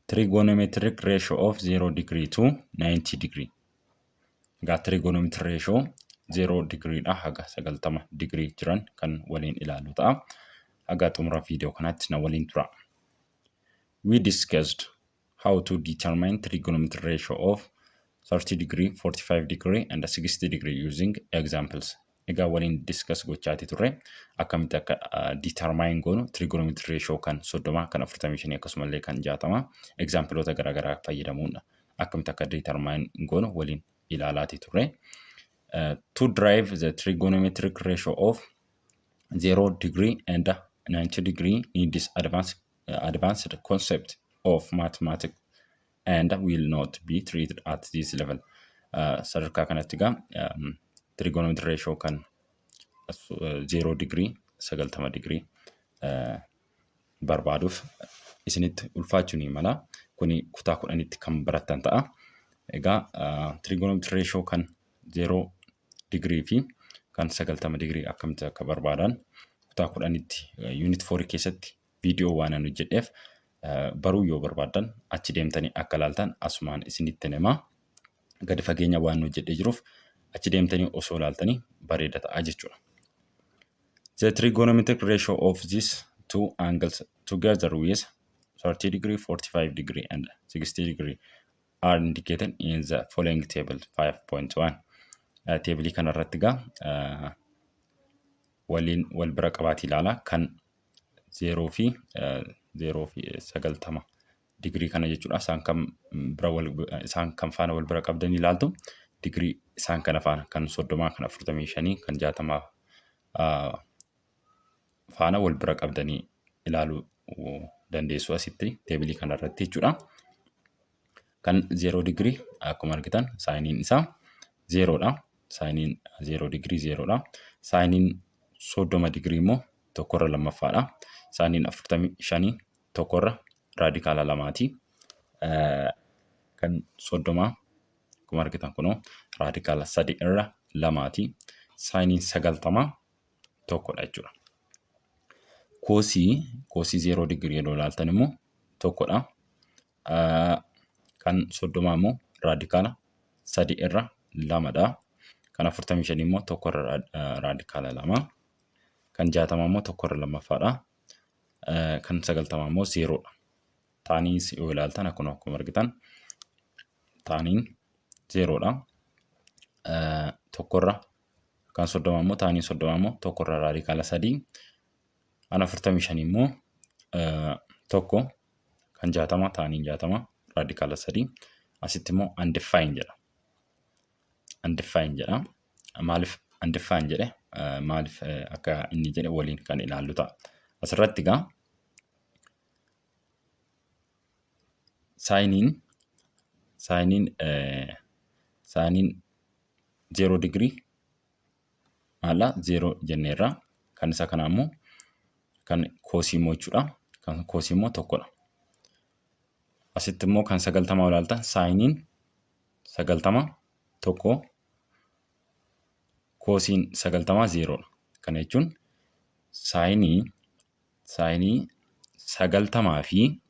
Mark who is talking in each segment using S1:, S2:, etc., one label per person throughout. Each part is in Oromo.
S1: Trigonometric ratio of 0 degree to 90 degree. Egaa trigonometric ratio 0 degree dha haga 90 degree jiran kan waliin ilaallu ta'a. Haga xumura viidiyoo kanaatti na waliin tura. We discussed how to determine trigonometric ratio of 30 degree, 45 degree and 60 degree using examples. Egaa waliin discuss gochaati turre akkamitti akka determine goonu trigonometric ratio kan 30, kan 45, akkasumallee kan 60 exampleoota garaagaraa fayyadamuun akkamitti akka determine goonu waliin ilaalaati turre. To derive the trigonometric ratio of 0 degree and 90 degree needs advanced concept of mathematics and will not be treated at this level. Sadarkaa kanatti egaa trigonometric ratio kan 0 degree, 90 degree barbaaduuf isinitti ulfaachuu ni mala. Kuni kutaa 10tti kan barattan ta'a. Egaa trigonometric ratio kan 0 degree fi kan 90 degree akkamitti akka barbaadan kutaa 10tti unit 4 keessatti viidiyoo waan ani hojjedheef, baruu yoo barbaaddan achi deemtanii akka ilaaltan asumaan isinitti hima. Gadi fageenya waan hojjedhee jiruuf achi deemtanii osoo ilaaltanii bareeda ta'a jechuudha. The trigonometric ratio of these two angles together with 30 degree, 45 degree and 60 degree are indicated in the following table 5.1. Teebilii kanarratti egaa waliin wal bira qabaatii ilaala, kan 0 fi 0 fi 90 digirii kana jechuudha. Isaan kan bira wal isaan kan faana wal bira qabdanii ilaaltu, digirii isaan kana faana, kan 30, kan 45, kan 60 faana wal bira qabdanii ilaaluu dandeessu asitti teebilii kanarratti jechuudha. Kan 0 digirii akkuma argitan saayiniin isaa 0dha. Saayiniin 0 digirii 0dha. Saayiniin 30 digirii immoo tokkorra lammaffaadha. Saayiniin 45 tokkorra raadikaala lamaati. Kan 30 akkuma argitan kunoo raadikaala sadi irra lamaati. Saayiniin 90 tokkodha jechuudha. Koosii 0 digirii yeroo ilaaltan immoo tokkodha. Kan 30 immoo raadikaala sadi irra lamadha. Kan 45 immoo tokkorra raadikaala lama. Kan 60 immoo tokkorra lammaffaadha. Kan 90 immoo 0dha. Taaniis yoo ilaaltan akkuma argitan taaniin 0dha. Tokkorra kan 30 immoo, taaniin 30 immoo tokkorra raadikaala sadii. Kan 45 immoo tokko, kan 60, taaniin 60 raadikaala sadii. Asitti immoo undefined jedha. Undefined jedha. Maaliif undefined jedhe? Maaliif akka inni jedhe waliin kan ilaallu ta'a. Asirratti egaa saayiniin 0 digirii maala? 0 jenneerra. Kan isa kanaa immoo, kan koosii immoo jechuudha. Kan koosii immoo tokkodha. Asitti immoo kan 90 ilaaltan, saayiniin 90 tokko, koosiin 90 0dha. Kana jechuun saayinii 90 fi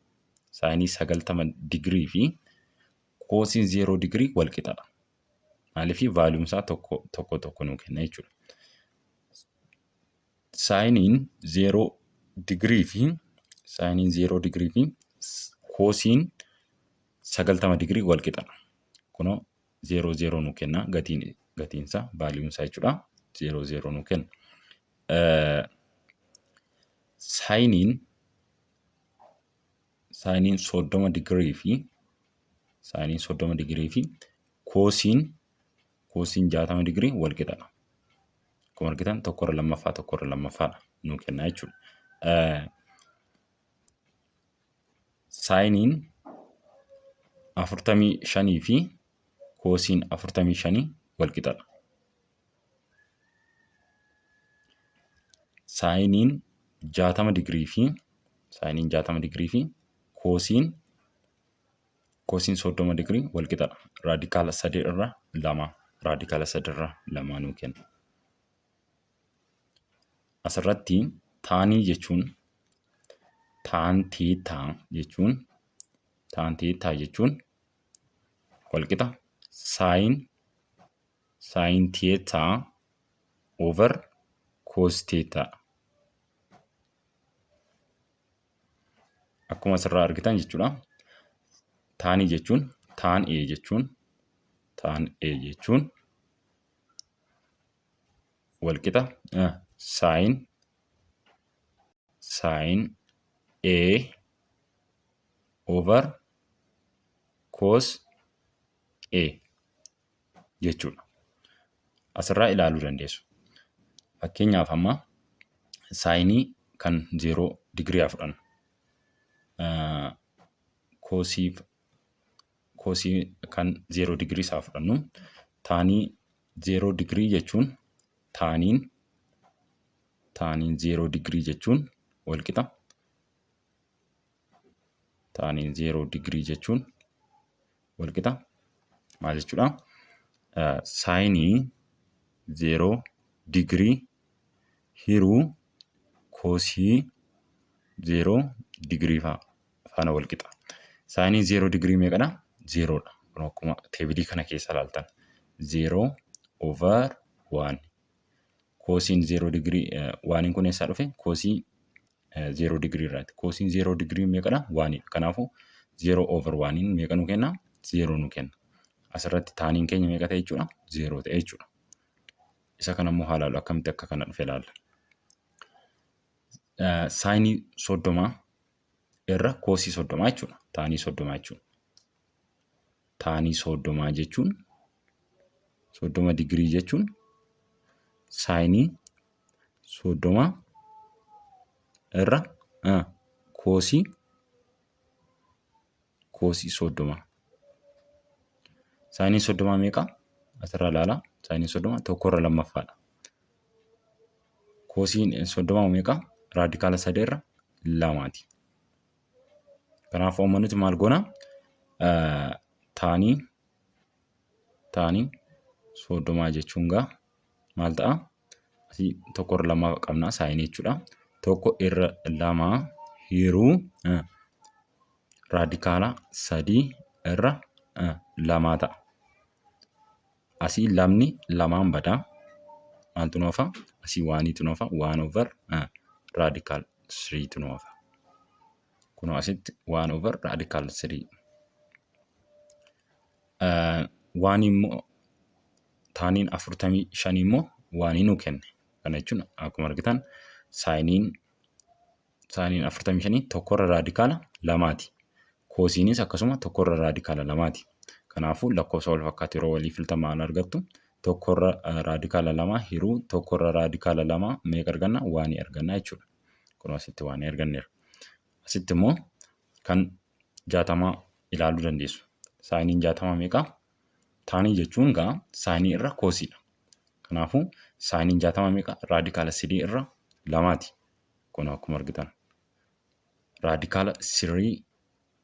S1: saayinii 90 digirii fi koosiin 0 digirii wal qixadha. Maaliif? Vaaluun isaa tokko tokko tokko nuu kenna jechuudha. Saayiniin 0 digirii fi saayiniin 0 digirii fi koosiin 90 digirii wal qixadha. Kunoo 0 0 nuu kenna, gatiinsaa, vaaluun isaa jechuudha. 0 0 nuu kenna. Saayiniin 30 digirii fi saayiniin 30 digirii fi koosiin 60 digirii wal qixadha. Akkuma argitan tokkorra lammaffaa, tokkorra lammaffaadha nuu kenna jechuudha. Saayiniin 45 fi koosiin 45 wal qixadha. Saayiniin 60 digirii fi saayiniin 60 digirii fi koosiin 30 digirii wal qixadha. Raadikaala sadii irra lama, raadikaala sadi irra lama nuu kenna. Asirratti taanii jechuun, taan tiitaa jechuun Tan theta jechuun walqixa sine sine theta over cos theta. Akkuma asirraa argitan jechuudha. Taanii jechuun taan A jechuun taan A jechuun walqixa sine sine A over cos A jechuudha. Asirraa ilaaluu dandeessu. Fakkeenyaaf amma saayinii kan 0 digirii haa fudhannu. Koosii koosii kan 0 digirii isaa fudhannu. Taanii 0 digirii jechuun taaniin taaniin 0 digirii jechuun walqixa taaniin 0 digirii jechuun walqixa maal jechuudha? Saayinii 0 digirii hiruu koosii 0 digirii faana walqixa. Saayiniin 0 digirii meeqadha? 0 dha. Kun akkuma teebilii kana keessa ilaaltan 0 over 1. Koosiin 0 digirii waaniin kun eessaa dhufe? Koosii 0 digirii irraati. Koosiin 0 digirii meeqadha? 1 dha. Kanaafuu 0 over 1 meeqa nu kenna? 0 nu kenna. Asirratti taaniin keenya meeqa ta'e jechuudha? 0 ta'e jechuudha. Isa kana immoo haa ilaallu akkamitti akka kana dhufe ilaalla. Saayinii 30 irra koosii 30 jechuudha. Taanii 30 jechuudha. Taanii 30 jechuun 30 digirii jechuun saayinii 30 irra koosii koosii 30. Saayiniin 30 meeqa? Asirraa ilaala. Saayiniin 30 tokko irra lammaffaadha. Koosiin 30 meeqa? Raadikaala 3 irra lamaati. Kanaafuu amma nuti maal goona? Taanii taanii 30 jechuun gaa maal ta'a? Asii tokko irra lama qabna saayinii jechuudha. Tokko irra lama hiruu raadikaala 3 irra lamaa ta'a. Asii lamni lamaan badaa. Maaltu nu hafa? Asii waaniitu nu hafa. Waan over radical 3tu nu hafa. Kunoo asitti waan over radical 3. Waan immoo taaniin 45 immoo waanii nu kenne. Kana jechuun akkuma argitan saayiniin saayiniin 45 tokkorra raadikaala lamaati. Koosiinis akkasuma tokkorra raadikaala lamaati. Kanaafuu lakkoofsa wal fakkaatu yeroo walii filtan maal argattu? Tokkorra raadikaala lama hiruu tokkorra raadikaala lama meeqa arganna? Waanii arganna jechuudha. Kun asitti waanii arganneera. Asitti immoo kan 60 ilaaluu dandeessu. Saayiniin 60 meeqa? Taanii jechuun gaa saayinii irra koosiidha. Kanaafuu saayiniin 60 meeqa? Raadikaala 3 irra lamaati. Kun akkuma argitan. Raadikaala 3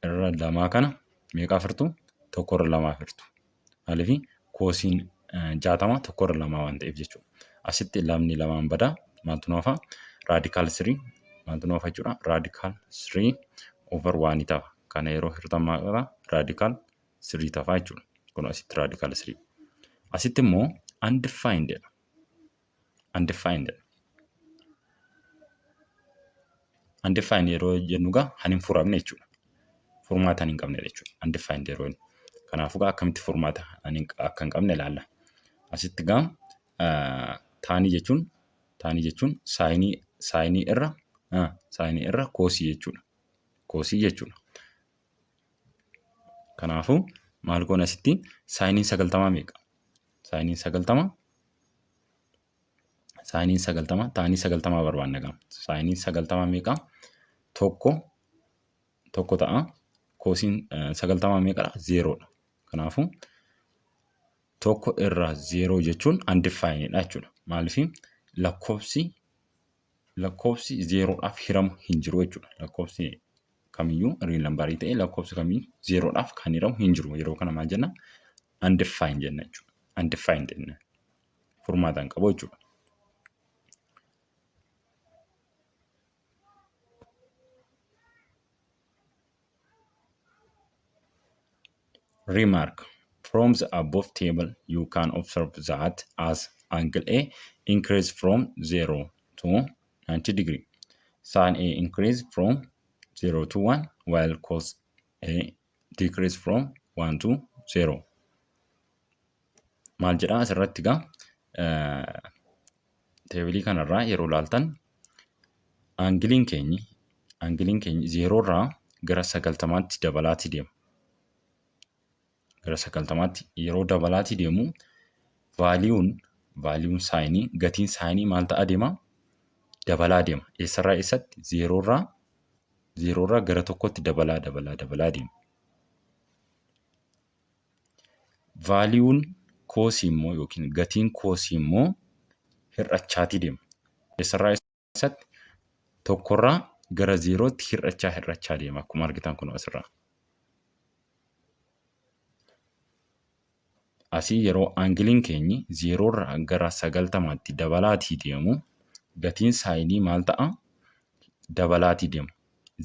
S1: irra lamaa kana meeqaaf hirtu? Tokko irra lamaaf hirtu. Maaliif koosiin 60 tokko irra lamaa waan ta'eef jechuudha. Asitti lamni lamaan badaa maaltu nu hafa? Raadikaal 3 maaltu nu hafa jechuudha? Raadikaal 3 over 1 ta'a. Kana yeroo hirtan maal ta'a? Raadikaal 3 ta'a jechuudha. Kun asitti raadikaal 3. Asitti immoo undefined jedha. Undefined jedha. Undefined yeroo jennu egaa kan hin furamne jechuudha. Furmaata hin qabne jechuudha. Undefined yeroo jennu. Kanaafuu egaa akkamitti furmaata akka hin qabne ilaalla. Asitti egaa taanii jechuun taanii jechuun saayinii saayinii irra saayinii irra koosii jechuudha. Koosii jechuudha. Kanaafuu maal goona asitti saayiniin 90 meeqa? Saayiniin 90 saayiniin 90 taanii 90 barbaanna gama. Saayiniin 90 meeqa? Tokko tokko ta'a. Koosiin 90 meeqadha? Zeeroodha. Kanaafuu tokko irraa zeeroo jechuun undefined dha jechuudha. Maaliif lakkoofsi lakkoofsi zeeroodhaaf hiramu hin jiru jechuudha. Lakkoofsi kamiyyuu real number ta'e lakkoofsi kamiyyuu zeeroodhaaf kan hiramu hin jiru. Yeroo kana maal jenna? Undefined jenna jechuudha. Undefined jenna. Furmaata hin qabu jechuudha. Remark: From the above table, you can observe that as angle A increase from 0 to 90 degree, sin A increase from 0 to 1, while cos A decrease from 1 to 0. Maal jedhaa asirratti egaa? Teebilii kanarraa yeroo ilaaltan aangiliin keenyi zeeroorraa gara 90tti dabalaatii deema. Gara 90tti yeroo dabalaatii deemu valueun saayinii, gatiin saayinii maal ta'aa deema? Dabalaa deema. Eessarraa eessatti? Zeeroorraa gara tokkotti dabalaa dabalaa dabalaa deema. Valueun koosii immoo yookiin gatiin koosii immoo hir'achaatii deema. Eessarraa eessatti? Tokkorraa gara zeerootti hir'achaa hir'achaa deema, akkuma argitan kun asirraa. Asii yeroo aangiliin keenyi zeeroorraa gara 90tti dabalaatii deemu gatiin saayinii maal ta'a? Dabalaatii deema.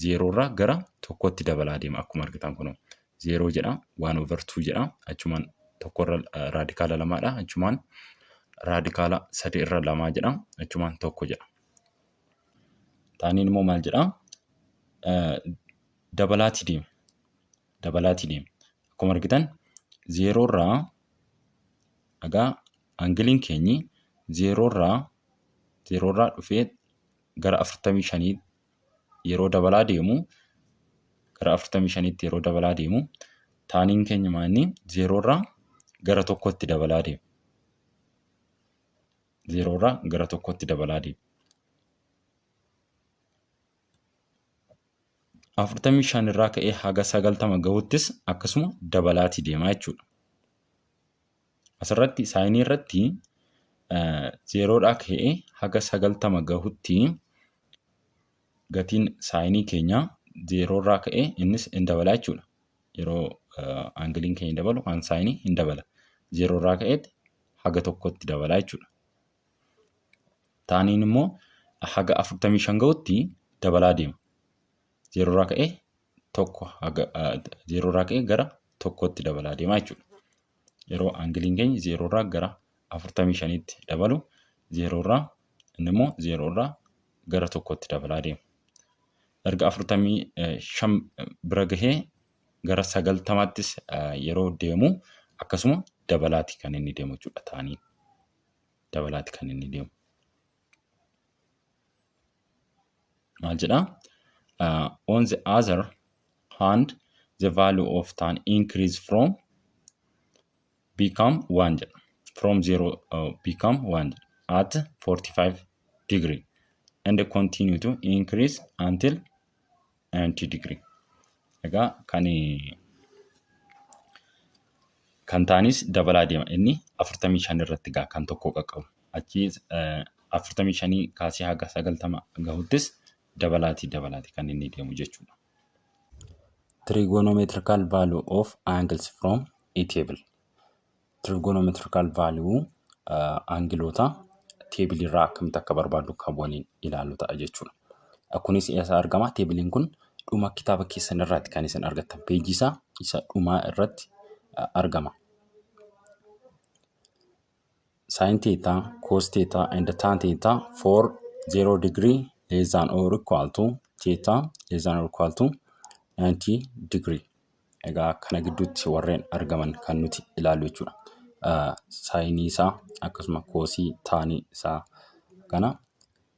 S1: Zeeroorraa gara tokkotti dabalaa deema akkuma argitan kun. Zeeroo jedha, one over two jedha, achumaan tokkorra raadikaala lamaadha, achumaan raadikaala sadi irra lamaa jedha, achumaan tokko jedha. Taaniin immoo maal jedha? Dabalaatii deema. Dabalaatii deema. Akkuma argitan zeeroorraa egaa aangiliin keenyi zeeroorraa dhufee gara 45 yeroo dabalaa deemu, gara 45tti yeroo dabalaa deemu, taaniin keenya maanni zeeroorraa gara tokkotti dabalaa deema. Zeeroorraa gara tokkotti dabalaa deema. 45 irraa ka'ee haga 90 gahuttis akkasuma dabalaatii deemaa jechuudha. Asirratti saayinii irratti zeeroodhaa ka'ee haga 90 gahutti gatiin saayinii keenyaa zeeroorraa ka'ee innis hin dabalaa jechuudha. Yeroo aangiliin keenya dabalu waan saayinii hin dabala. Zeeroorraa ka'eetti haga tokkotti dabalaa jechuudha. Taaniin immoo haga 45 gahutti dabalaa deema. Zeeroorraa ka'ee tokko haga zeeroorraa ka'ee gara tokkotti dabalaa deema jechuudha. Yeroo aangiliin keenya zeeroorraa gara 45tti dabalu, zeeroorraa inni immoo zeeroorraa gara tokkotti dabalaa deema. Erga 45 bira gahee gara 90ttis yeroo deemu akkasuma dabalaati kan inni deemu jechuudha taaniin. Dabalaati kan inni deemu. Maal jedhaa? On the other hand, the value of tan increase from become 1 jedha. From 0 become 1 jedha at 45 degree and continue to increase until 90 degree. Egaa kan taanis dabalaa deema. Inni 45 irratti gaa kan tokko qaqqabu. Achii 45 kaasee haga 90 gahuttis dabalaatii dabalaati kan inni deemu jechuudha. Trigonometrical value of angles from a table. Trigonometrical value angiloota teebilii irraa akkamitti akka barbaadnu kan waliin ilaallu ta'a jechuudha. Kunis eessa argama? Teebiliin kun dhuma kitaaba keessan irraati kan isin argattan. Peejii isaa isa dhumaa irratti argama. Sin theta, cos theta and tan theta for 0 degree less than or equal to theta less than or equal to 90 degree. Egaa kana gidduutti warreen argaman kan nuti ilaallu jechuudha. Saayinii isaa akkasuma koosii, taanii isaa kana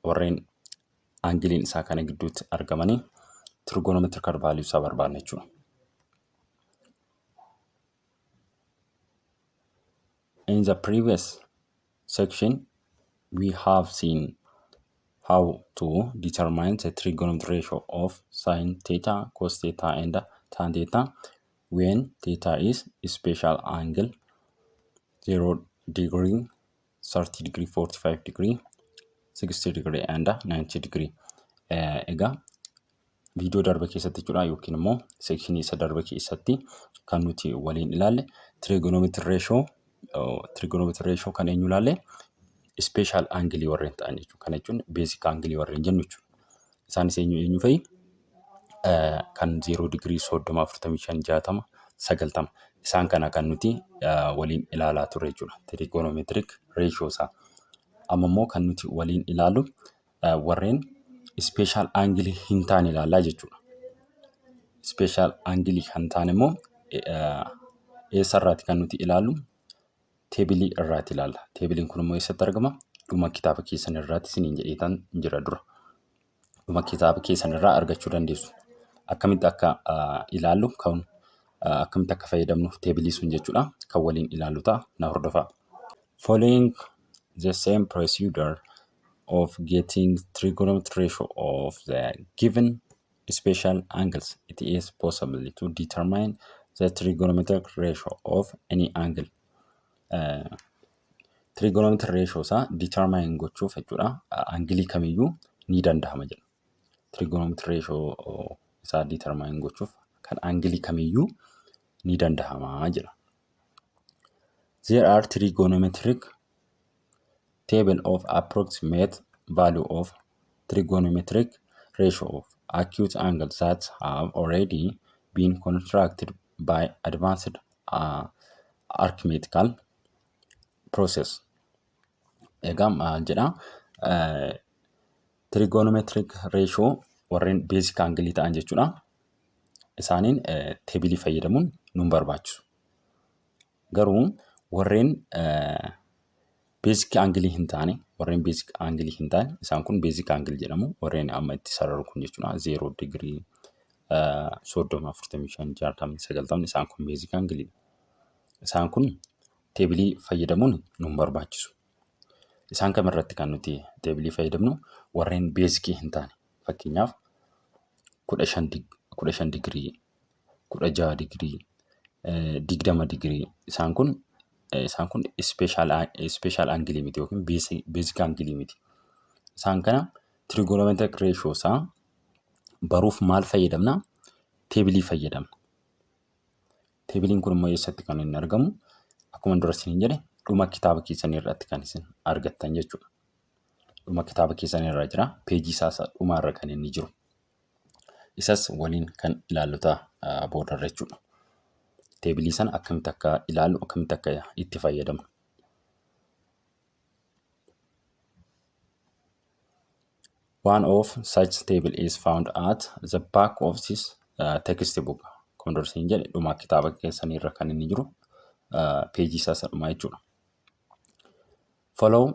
S1: warreen aangiliin isaa kana gidduutti argamanii trigonometrical value isaa barbaadna jechuudha. In the previous section, we have seen how to determine the trigonometric ratio of sin theta, cos theta and tan theta when theta is special angle 0 degree, 30 degree, 45 degree, 60 degree and 90 degree. Egaa viidiyoo darbe keessatti jechuudha yookiin immoo seekshinii isa darbe keessatti kan nuti waliin ilaalle trigonometry ratio kan eenyu ilaalle? Special angle warreen ta'an jechuudha. Kana jechuun basic angle warreen jennu jechuudha. Isaanis eenyu eenyu fa'i? Kan 0 digirii, 30, 45, 60, 90. Isaan kana kan nuti waliin ilaalaa turre jechuudha. Trigonometric ratio isaa. Amma immoo kan nuti waliin ilaallu warreen special angle hin taane ilaallaa jechuudha. Special angle kan taane immoo eessarraati kan nuti ilaallu? Teebilii irraati ilaalla. Teebiliin kun immoo eessatti argama? Dhuma kitaaba keessan irraati isiniin jedheetan jira dura. Dhuma kitaaba keessan irraa argachuu dandeessu. Akkamitti akka ilaallu kan akkamitti akka fayyadamnu teebilii sun jechuudha kan waliin ilaallu ta'a na hordofaa. Following the same procedure of getting trigonometric ratio of the given special angles, it is possible to determine the trigonometric ratio of any angle. Trigonometric ratio isaa determine gochuuf jechuudha angilii kamiyyuu ni danda'ama jedha. Trigonometric ratio isaa determine gochuuf kan angilii kamiyyuu ni danda'ama jedha. There are trigonometric table of approximate value of trigonometric ratio of acute angles that have already been constructed by advanced arithmetical process. Egaa maal jedha? Trigonometric ratio warreen basic angle ta'an jechuudha. Isaaniin teebilii fayyadamuun nun barbaachisu. Garuu warreen basic angle hin taane, warreen basic angle hin taane, isaan kun basic angle jedhamu, warreen amma itti sararu kun jechuudha. 0 digirii, 30, 45, 60, 90, isaan kun basic angle. Isaan kun teebilii fayyadamuun nun barbaachisu. Isaan kamirratti kan nuti teebilii fayyadamnu? Warreen basicii hin taane, fakkeenyaaf 15 digirii, 16 digirii, 20 digirii, isaan kun special angle miti yookiin basic angle miti. Isaan kana trigonometric ratio isaa baruuf maal fayyadamna? Teebilii fayyadamna. Teebiliin kun immoo eessatti kan inni argamu? Akkuma dura isiniin jedhe, dhuma kitaaba keessanii irratti kan isin argattan jechuudha. Dhuma kitaaba keessanii irra jira. Peejii isaa dhumaarra kan inni jiru. Isas waliin kan ilaallu ta'a boodarra jechuudha. Teebilii sana akkamitti akka ilaallu, akkamitti akka itti fayyadamnu. One of such table is found at the back of this textbook. Akkuma dura isiniin jedhe, dhuma kitaaba keessanii irra kan inni jiru, peejii isaa isa dhumaa jechuudha. Follow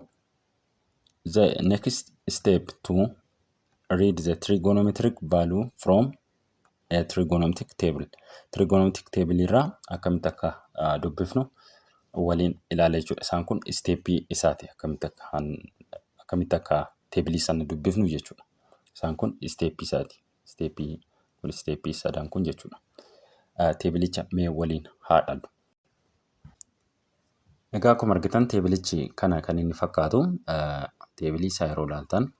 S1: the next step to read the trigonometric value from a trigonometric table. Trigonometric table irraa akkamitti akka dubbifnu waliin ilaala jechuudha. Isaan kun isteeppii isaati, akkamitti akka teebilii sana dubbifnu jechuudha. Isaan kun isteeppii isaati. Isteeppii kun isteeppii sadan kun jechuudha. Teebilicha mee waliin haa ilaallu. Egaa akkuma argitan teebilichi kana kan inni fakkaatu, teebilii isaa yeroo ilaaltan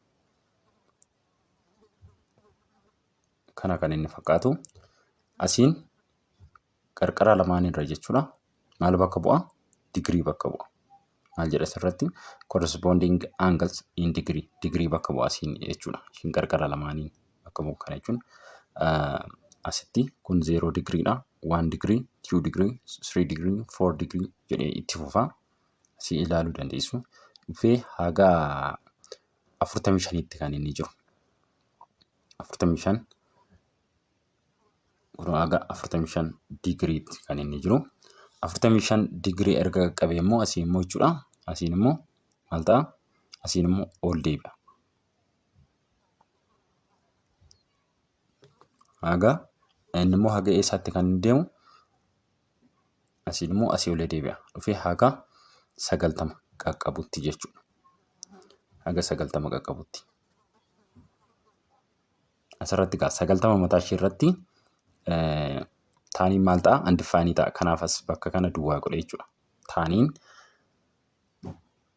S1: kana kan inni fakkaatu. Asiin qarqara lamaanirra jechuudha. Maal bakka bu'a? Digirii bakka bu'a. Maal jedha asirratti? Corresponding angles in degree. Digirii bakka bu'a asiin jechuudha. Ishiin qarqara lamaaniin bakka bu'u kana jechuun asitti kun 0 digiriidha. 1 digirii, 2 digirii, 3 digirii, 4 digirii jedhee itti fufa. Asii ilaaluu dandeessu. Dhufee haga 45tti kan inni jiru. 45 kun haga 45 digiriitti kan inni jiru. 45 digirii erga qaqqabee immoo asii immoo jechuudha. Asiin immoo maal ta'a? Asiin immoo ol deebi'a. Haga inni immoo haga eessaatti kan inni deemu? Asiin immoo asii olee deebi'a. Dhufee haga 90 qaqqabutti jechuudha. Haga 90 qaqqabutti. Asirratti egaa 90 mataa ishee irratti taaniin maal ta'a? Undefined ta'a. Kanaaf as bakka kana duwwaa godhe jechuudha. Taaniin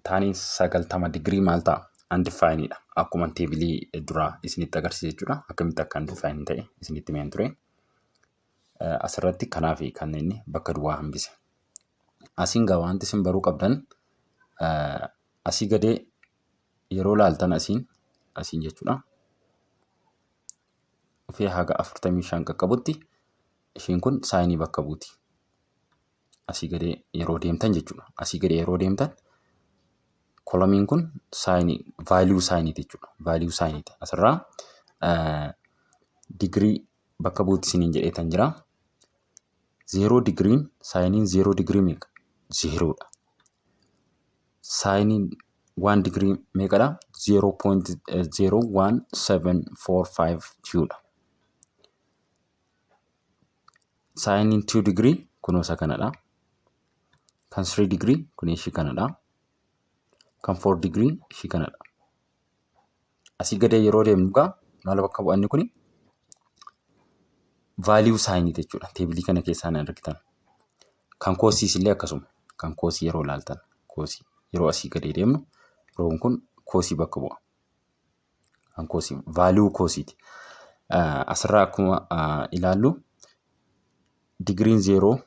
S1: 90 digirii maal ta'a? Undefined dha. Akkuma teebilii duraa isinitti agarsiise jechuudha. Akkamitti akka undefined ta'e isinitti himeen ture. Asirratti kanaaf kan inni bakka duwwaa hambise. Asiin gaa wanti isin baruu qabdan, asii gadee yeroo laaltan, asiin jechuudha. Dhufee haga 45 qaqqabutti Ishiin kun saayinii bakka buuti. Asii gadee yeroo deemtan jechuudha. Asii gadee yeroo deemtan kolomiin kun saayinii vaaliyuu saayiniiti jechuudha. Vaaliyuu saayiniiti. Asirraa digirii bakka buuti isiniin jedheetan jira. Zeeroo digiriin saayiniin zeeroo digirii meeqa? Zeeroodha. Saayiniin waan digirii meeqadha? 0.01745 dha. Saayiniin 2 digirii kunoo isa kanadha. Kan 3 digirii kun ishii kanadha. Kan 4 digirii ishii kanadha. Asii gadee yeroo deemnu egaa maal bakka bu'a inni kuni? Vaaliyuu saayiniiti jechuudha. Teebilii kana keessaa hin argitan. Kan koosiis illee akkasuma. Kan koosii yeroo ilaaltan koosii yeroo asii gadee deemnu roon kun koosii bakka bu'a. Kan koosii vaaliyuu koosiiti. Asirraa akkuma ilaallu digiriin zeeroo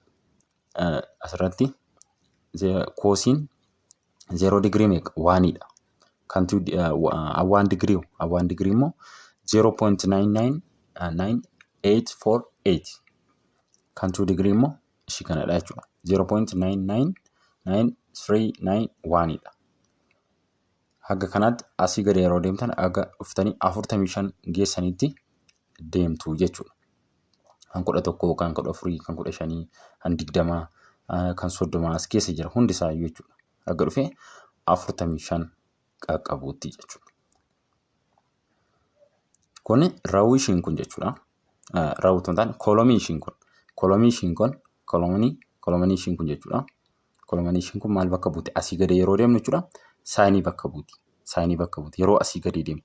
S1: asirratti koosiin zeeroo digirii meeqa? Waanidha. Kan awwaan digirii awwaan digirii immoo 0.999848 kan 2 digirii immoo ishii kanadha jechuudha. 0.999391 dha. Haga kanaatti asii gadi yeroo deemtan haga dhuftanii 45 geessanitti deemtu jechuudha. Kan 11, kan 14, kan 15, kan 20, kan 30 as keessa jira hundi isaa iyyuu jechuudha. Haga dhufee 45 qaqqabuutti jechuudha. Kuni rawuu ishiin kun jechuudha. Rawuu otoo hin taane kolomii ishiin kun. Kolomii ishiin kun kolomanii kolomanii ishiin kun jechuudha. Kolomanii ishiin kun maal bakka buuti? Asii gadi yeroo deemnu jechuudha. Saayinii bakka buuti. Saayinii bakka buuti. Yeroo asii gadi deemnu.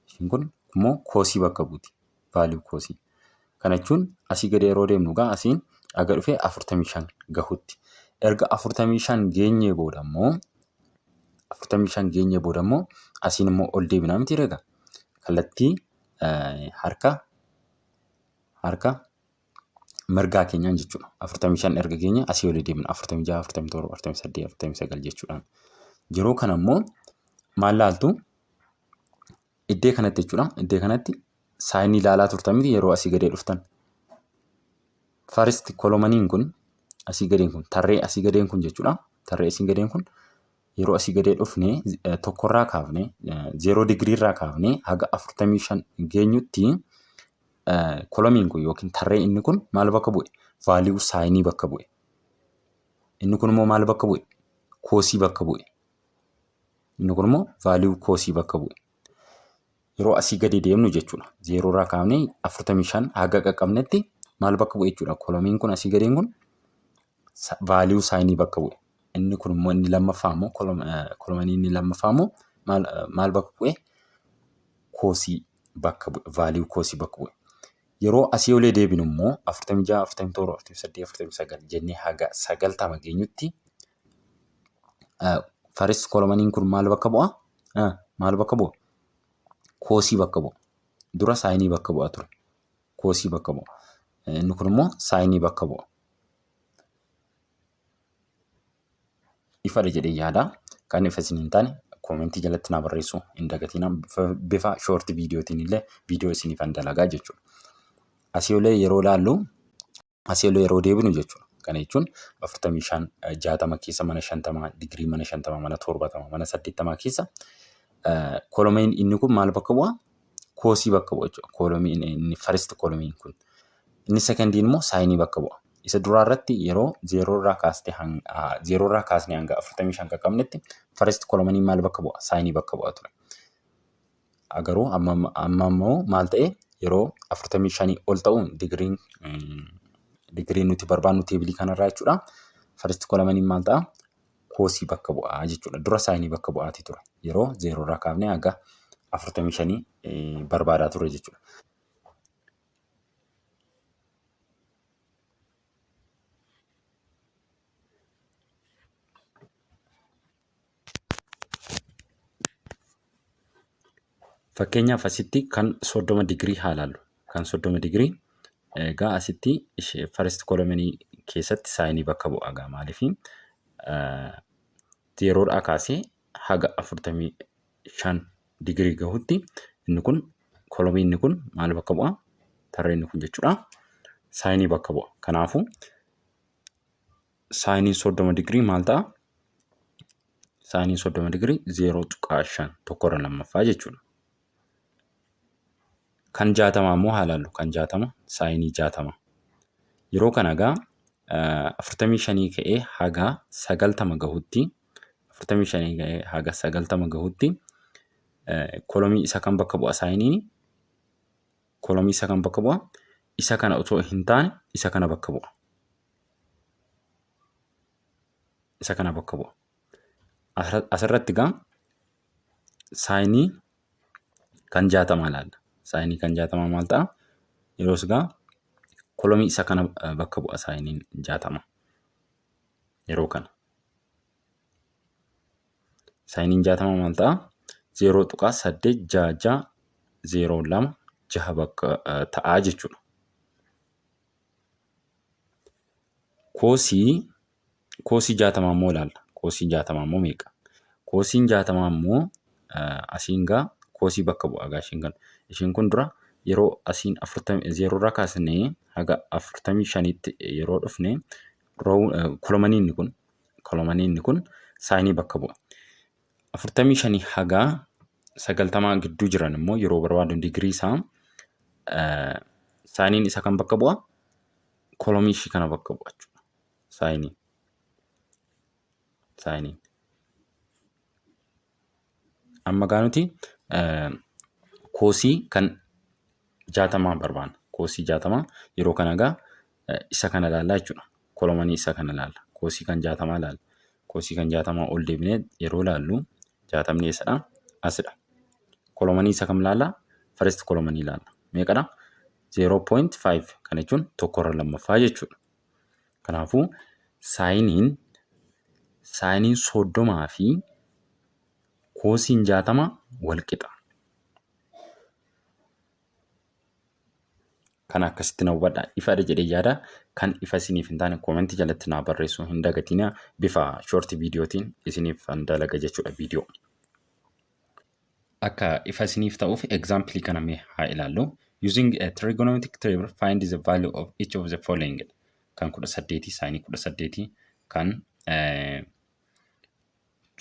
S1: Ishiin kun immoo koosii bakka buuti. Vaaliyuu koosii. Kana jechuun asii gadi yeroo deemnu egaa asiin aga dhufee 45 gahutti. Erga 45 geenyee booda immoo 45 geenyee booda immoo asiin immoo ol deebinaa miti egaa. Kallattii harka harka mirgaa keenyaan jechuudha. 45 erga geenye asii olii deemna. 46, 47, 48, 49 jechuudhaan. Yeroo kana immoo maal laaltu? Iddee kanatti jechuudha. Iddee kanatti saayinii ilaalaa turtan miti yeroo asii gadee dhuftan. First kolomaniin kun asii gadeen kun tarree asii gadeen kun jechuudha. Tarree asii gadeen kun yeroo asii gadee dhufne tokkorraa kaafne zeeroo digiriirraa kaafne haga 45 geenyutti kolomiin kun yookiin tarree inni kun maal bakka bu'e? Vaaliyuu saayinii bakka bu'e. Inni kun immoo maal bakka bu'e? Koosii bakka bu'e. Inni kun immoo vaaliyuu koosii bakka bu'e. Yeroo asii gadi deemnu jechuudha. Zeeroo irraa kaafnee 45 haga qaqqabnetti maal bakka bu'e jechuudha. Kolomiin kun asii gadeen kun vaaliyuu saayinii bakka bu'e. Inni kun immoo inni lammaffaa immoo kolomanii inni lammaffaa immoo maal bakka bu'e? Koosii bakka bu'e. Vaaliyuu koosii bakka bu'e. Yeroo asii olee deebinu immoo 46, 47, 48, 49 jennee haga 90 geenyutti First kolomaniin kun maal bakka bu'a? Maal bakka bu'a? Koosii bakka bu'a. Dura saayinii bakka bu'a ture. Koosii bakka bu'a. Inni kun immoo saayinii bakka bu'a. Ifadha jedhee yaada. Kan ifa isin hin taane koomentii jalatti naa barreessuu hin dagatinaa. Bifa shoorti viidiyootiin illee viidiyoo isiniifan dalagaa jechuudha. Asii olee yeroo ilaallu asii olee yeroo deebinu jechuudha. Kana jechuun 45 60 keessa mana 50 digirii mana 50 mana 70 mana 80 keessa kolomeen inni kun maal bakka bu'a? Koosii bakka bu'a jechuudha. Kolomiin inni first kolomiin kun. Inni sekondiin immoo saayinii bakka bu'a. Isa duraa irratti yeroo zeeroo irraa kaastee zeeroo irraa kaasnee hanga 45 qaqqabnetti first kolomaniin maal bakka bu'a? Saayinii bakka bu'a ture. Garuu amma amma immoo maal ta'e yeroo 45 ol ta'uun digiriin digiriin nuti barbaannu teebilii kanarraa jechuudha. First kolomaniin maal ta'a? Koosii bakka bu'aa jechuudha. Dura saayinii bakka bu'aatii ture. Yeroo zeeroo irraa kaafnee hanga 45 barbaadaa ture jechuudha. Fakkeenyaaf asitti kan 30 digirii haa ilaallu. Kan 30 digirii egaa asitti first column keessatti saayinii bakka bu'a egaa maaliif zeeroodhaa kaasee haga 45 digirii gahutti inni kun kolomiin inni kun maal bakka bu'a? Tarreen inni kun jechuudha. Saayinii bakka bu'a. Kanaafuu saayiniin 30 digirii maal ta'a? Saayiniin 30 digirii 0.5 tokkorra lammaffaa jechuudha. Kan 60 immoo haa ilaallu. Kan 60 saayinii 60. Yeroo kana egaa 45 ka'ee haga 90 gahutti 45 ka'ee haga 90 gahutti kolomii isa kam bakka bu'a saayiniin? Kolomii isa kam bakka bu'a? Isa kana otoo hin taane isa kana bakka bu'a. Isa kana bakka bu'a. Asirratti egaa saayinii kan 60 ilaalla. Saayinii kan 60 maal ta'a? Yeroos egaa kolomii isa kana bakka bu'a saayiniin 60. Yeroo kana. Saayiniin 60 maal ta'a? 0.866026 bakka ta'a jechuudha. Koosii koosii 60 immoo ilaalla. Koosiin 60 immoo meeqa? Koosiin 60 immoo asiin gaa koosii bakka bu'a gaa ishiin kana. Ishiin kun dura yeroo asiin 0 irraa kaasnee haga 45tti yeroo dhufne kolomanii inni kun kolomanii inni kun saayinii bakka bu'a. 45 haga 90 gidduu jiran immoo yeroo barbaadu digirii isaa saayiniin isa kan bakka bu'a? Kolomii ishii kana bakka bu'a jechuudha. Saayiniin. Saayiniin. Amma gaa nuti koosii kan 60 barbaanna. Koosii 60 yeroo kana gaa isa kana ilaallaa jechuudha. Kolomanii isa kana ilaalla. Koosii kan 60 ilaalla. Koosii kan 60 ol deebinee yeroo ilaallu 60 eessadha? Asidha. Kolomanii isa kam ilaalla? First kolomanii ilaalla. Meeqadha? 0.5 kana jechuun tokkorra lammaffaa jechuudha. Kanaafuu saayiniin saayiniin 30 fi koosiin 60 wal qixa. Kana akkasitti na hubadhaa. Ifadha jedhee yaada. Kan ifa isiniif hin taane koomentii jalatti naa barreessuu hin dagatinaa. Bifa shoortii viidiyootiin isiniif dalaga jechuudha viidiyoo. Akka ifa isiniif ta'uuf example kana mee haa ilaallu. Using a trigonometric table find the value of each of the following. Kan 18 saayinii 18 kan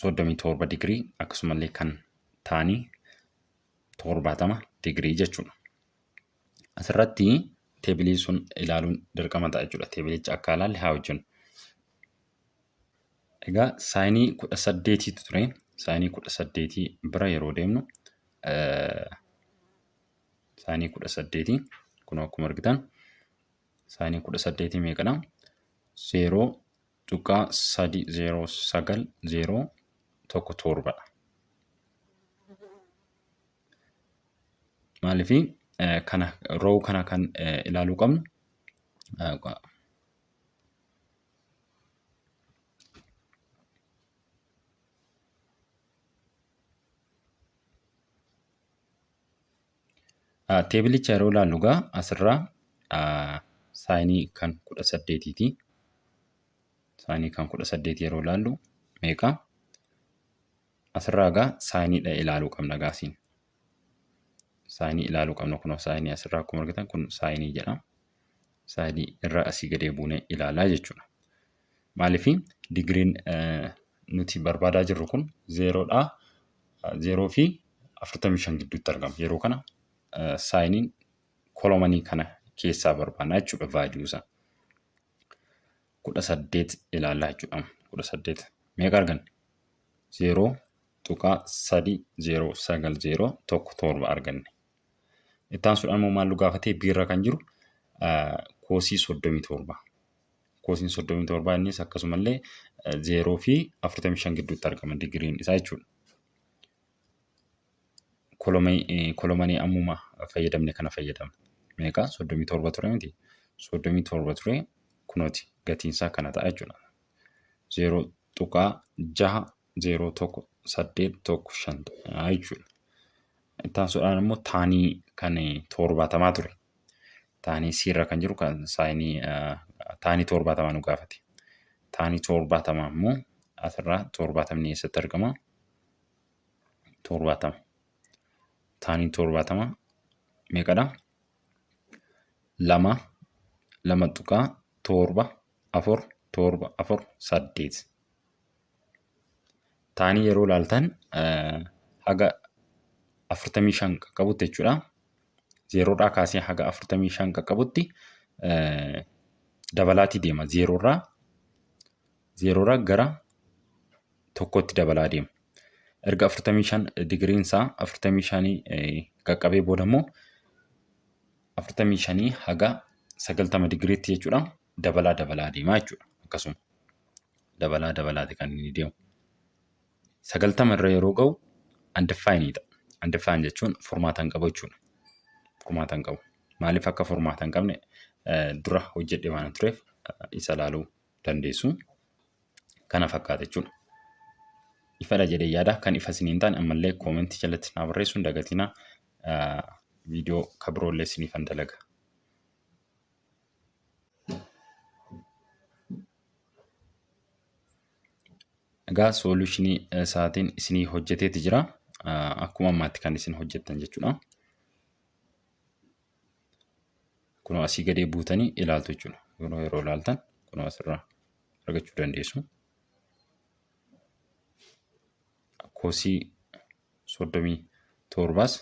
S1: 37 digirii akkasumallee kan taanii 70 digirii jechuudha. Asirratti teebilii sun ilaaluun dirqama ta'a jechuudha. Teebilicha akka ilaalle haa hojjennu. Egaa saayinii 18tu ture. Saayinii 18 bira yeroo deemnu saayinii 18 kun akkuma argitan saayinii 18 meeqadha? 0.309017 dha. Maaliif kana row kana kan ilaaluu qabnu Teebilicha yeroo ilaallu egaa asirraa saayinii kan 18ti. Saayinii kan 18 yeroo ilaallu meeqa? Asirraa egaa saayiniidha ilaaluu qabna egaa asiin. Saayinii ilaaluu qabna kunoo saayinii asirraa akkuma argitan kun saayinii jedha. Saayinii irra asii gadee buunee ilaalaa jechuudha. Maaliif digiriin nuti barbaadaa jirru kun zeeroodha. 0 fi 45 gidduutti argama. Yeroo kana saayiniin kolomanii kana keessaa barbaanna jechuudha vaaliyuu isaa. 18 ilaallaa jechuudha. 18 meeqa arganne? 0.30901 arganne. Itti aansuudhaan immoo maal nu gaafatee biirra kan jiru koosii 37. Koosiin 37 innis akkasumallee 0 fi 45 gidduutti argama digiriin isaa jechuudha. Kolomanii ammuma fayyadamne kana fayyadamna. Meeqa? 37 ture miti? 37 ture kunooti gatiin isaa kana ta'a jechuudha. 0.601815 ta'a jechuudha. Itti aansuudhaan immoo taanii kan 70 ture. Taanii C irra kan jiru kan saayinii taanii 70 nu gaafate. Taanii 70 immoo asirraa 70 eessatti argama? 70. Taanii 70 meeqadha? 2 2.74748. Taanii yeroo ilaaltan haga 45 qaqqabutti jechuudha. Zeeroodhaa kaasee haga 45 qaqqabutti dabalaatii deema. Zeeroorraa gara tokkotti dabalaa deema. Erga 45 digiriin isaa 45 qaqqabee booda immoo 45 haga 90 digiriitti jechuudha dabalaa dabalaa deema jechuudha. Akkasuma dabalaa dabalaati kan inni deemu. 90 irra yeroo ga'u undefined ta'a. Undefined jechuun furmaata hin qabu jechuudha. Furmaata hin qabu. Maaliif akka furmaata hin qabne dura hojjedhe waan tureef isa ilaaluu dandeessu. Kana fakkaata jechuudha. Ifadha jedhee yaada. Kan ifa isinii hin taane ammallee koomentii jalatti naa barreessuu hin dagatinaa. Viidiyoo ka biroollee isiniifan dalaga. Egaa soolushinii isaatiin isinii hojjeteeti jira. Akkuma ammaatti kan isin hojjettan jechuudha. Kunoo asii gadee buutanii ilaaltu jechuudha. Kunoo yeroo ilaaltan kunoo asirraa argachuu dandeessu. Kosii 37s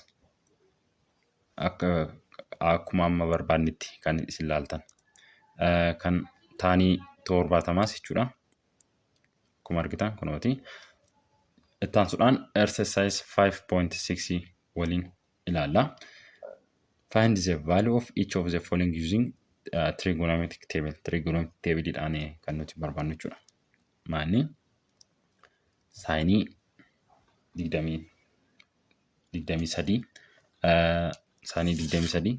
S1: akka akkuma amma barbaannetti kan isin ilaaltan. Kan taanii 70s jechuudha. Akkuma argitan kunooti. Itti aansuudhaan exercise 5.6 waliin ilaalla. Find the value of each of the following using trigonometric table. Trigonometric table dhaan kan nuti barbaannu jechuudha. Maanni saayinii 23, saayinii 23,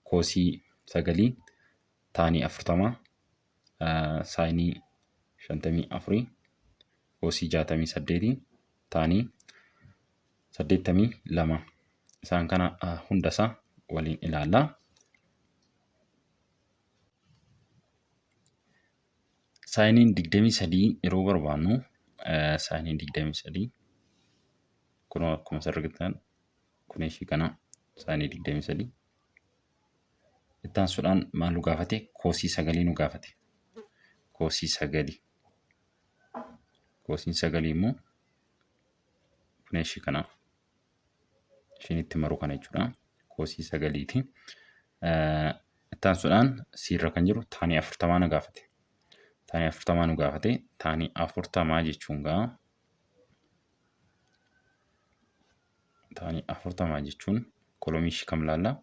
S1: koosii 9, taanii 40, saayinii 54, koosii 68, taanii 82. Isaan kana hundasaa waliin ilaalla. Saayiniin 23 yeroo barbaannu, saayiniin 23 kunoo akkuma isin argitan kun ishii kana saayinii 23. Itti aansuudhaan maal nu gaafate? Koosii sagalii nu gaafate. Koosii sagalii. Koosiin sagalii immoo kun ishii kana. Ishiin itti maru kana jechuudha. Koosii sagaliiti. Itti aansuudhaan siirra kan jiru taanii 40 nu gaafate. Taanii 40 nu gaafate. Taanii 40 jechuun gaa taanii 40 jechuun kolomii ishii kam laalla?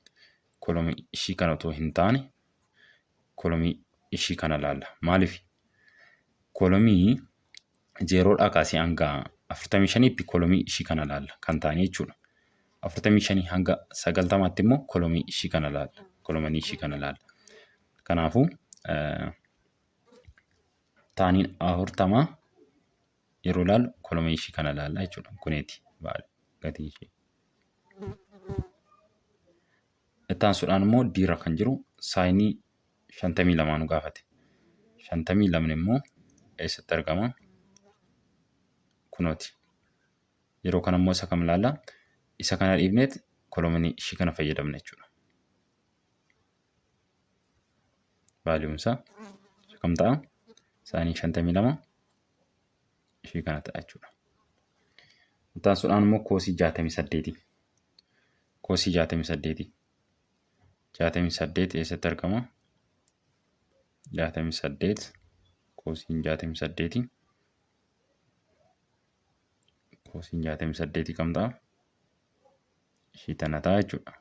S1: Kolomii ishii kana otoo hin taane kolomii ishii kana laalla. Maaliif? Kolomii zeeroodhaa kaasee hanga 45tti kolomii ishii kana laalla kan taane jechuudha. 45 hanga 90tti immoo kolomii ishii kana laalla. Kolomanii ishii kana laalla. Kanaafuu taaniin 40 yeroo ilaallu kolomii ishii kana laalla jechuudha. Kuneeti gatiin ishee. Itti aansuudhaan immoo diirra kan jiru saayinii 52 nu gaafate. 52 immoo eessatti argama? Kunooti. Yeroo kana immoo isa kam ilaalla? Isa kana dhiibneet kolomanii ishii kana fayyadamna jechuudha. Vaaliyuun isaa isa kam ta'a? Saayinii 52 ishii kana ta'a jechuudha. Itti aansuudhaan immoo koosii 68. Koosii 68. 68 eessatti argama? 68 koosiin 68. Koosiin 68 kam ta'a? Ishii tana ta'a jechuudha.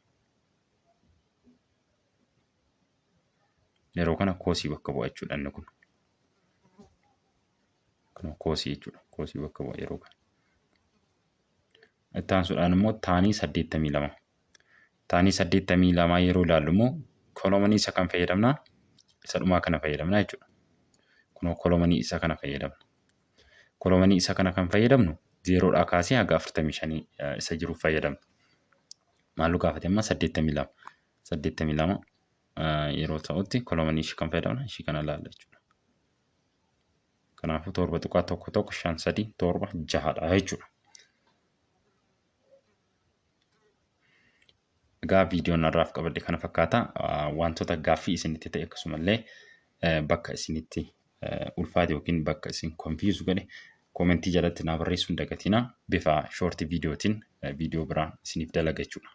S1: Yeroo kana koosii bakka bu'a jechuudha inni kun. Kun koosii jechuudha. Koosii bakka bu'a yeroo kana. Itti aansuudhaan immoo taanii 82. Taanii 82 yeroo ilaallu immoo kolomanii isa kam fayyadamna? Isa dhumaa kana fayyadamna jechuudha. Kunoo kolomanii isa kana fayyadamna. Kolomanii isa kana kan fayyadamnu zeeroodhaa kaasee haga 45 isa jiru fayyadamna. Maal nu gaafate amma 82. 82 yeroo ta'utti kolomanii ishii kan fayyadamna ishii kana ilaalla jechuudha. Kanaafuu 7.115376 dha jechuudha. Egaa viidiyoon har'aaf qabadhe kana fakkaata. Wantoota gaaffii isinitti ta'e, akkasumallee bakka isinitti ulfaate yookiin bakka isin confuse godhe comment jalatti naa barreessuu hin dagatinaa. Bifa short viidiyootiin viidiyoo biraa isiniif dalaga jechuudha.